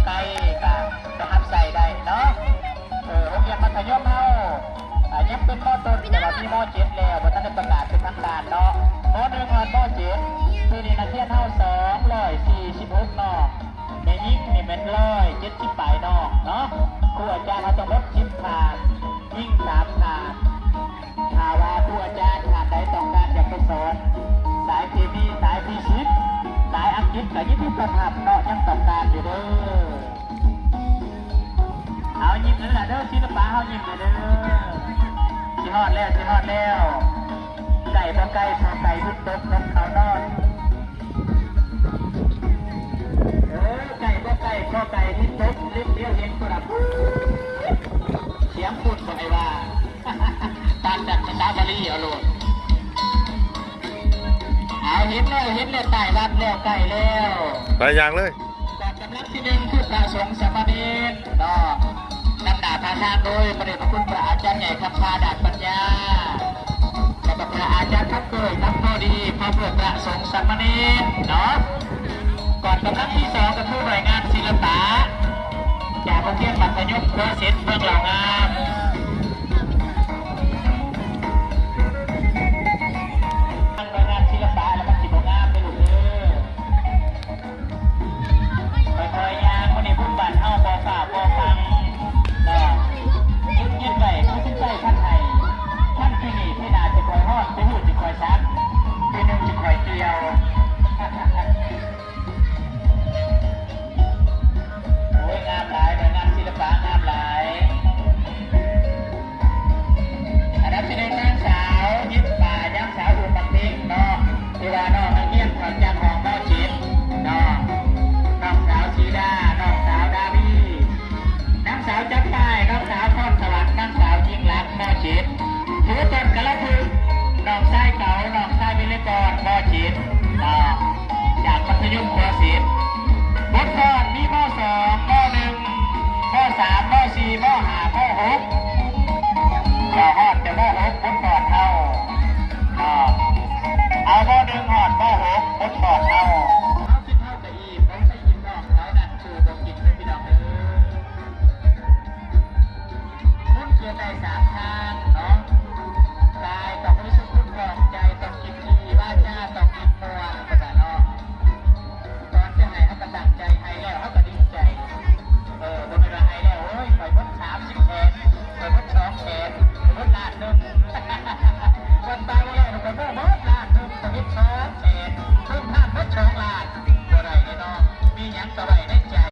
ໄກກະໄປຮັບໃຊ້ໄດ້ເນາະ. ເອີ ໂຮງຮຽນມັດທະຍົມເຮົາ ອ່າ ຍັງເປັນ ມ.ຕົ້ນ ແຕ່ວ່າມີ ມ.ເຈັດ ແລ້ວ ບໍ່ທັນໄດ້ປະກາດເປັນທາງການເນາະ. ມ. ໜຶ່ງ ຮອດ ມ. ເຈັດ ປີນີ້ນັກຮຽນເຮົາ ສອງຮ້ອຍສີ່ສິບຫົກ ນ້ອງ, ແມ່ຍິງນີ້ແມ່ນ ຮ້ອຍເຈັດສິບ ປາຍ ນ້ອງເນາະ. ຄູອາຈານເຮົາທັງໝົດ ສິບ ທ່ານ, ຍິງ ສາມ ທ່ານ. ຖ້າວ່າຄູອາຈານທ່ານໃດຕ້ອງການຢາກໄປສອນສາຍເຄມີ, ສາຍຟີຊິກ, ສາຍອັງກິດ ກໍຍິນດີຕ້ອນຮັບເນາະ, ຍັງຕ້ອງການຢູ່ເດີ. ເອົາ ຍິ້ມເດີລະເດີ, ສິລະປະເຮົາຍິ້ມເດີ. ຊິຮອດແລ້ວ ຊິຮອດແລ້ວ. ໃກ້ບໍ່ໃກ້ ພໍໄກ່ ວິດຕົກ ນົກເຂົານອນ. ເອີ ໃກ້ບໍ່ໃກ້ ພໍໄກ່ ວິດຕົກ ລິບດຽວເຫັນພຸ້ນນະ. ສຽງພຸ້ນບໍ່ໃຫ້ວ່າ ຕ່າງຈາກພາສາບາລີເອົາໂລດ. ເອົາ ເຫັນແລ້ວ ເຫັນແລ້ວ ໃຕ້ວັດແລ້ວ ໃກ້ແລ້ວ. ໄປຍ່າງເລີຍ. ກອງກຳລັງທີໜຶ່ງ ຄືພະສົງສາມະເນນເນາະ, ນຳໜ້າພາທາງໂດຍພະເດດພະຄຸນພະອາຈານໃຫຍ່ຄຳພາ ດາດປັນຍາ ແລະ ກະພະອາຈານຄຳເກີຍ ຄຳພໍດີ ພ້ອມດ້ວຍພະສົງສາມະເນນເນາະ. ກອງກຳລັງທີສອງ ກໍຄືໜ່ວຍງານສິລະປະ ຈາກໂຮງຮຽນມັດທະຍົມໂຄເຊັດ ເມືອງເລົ່າງາມ.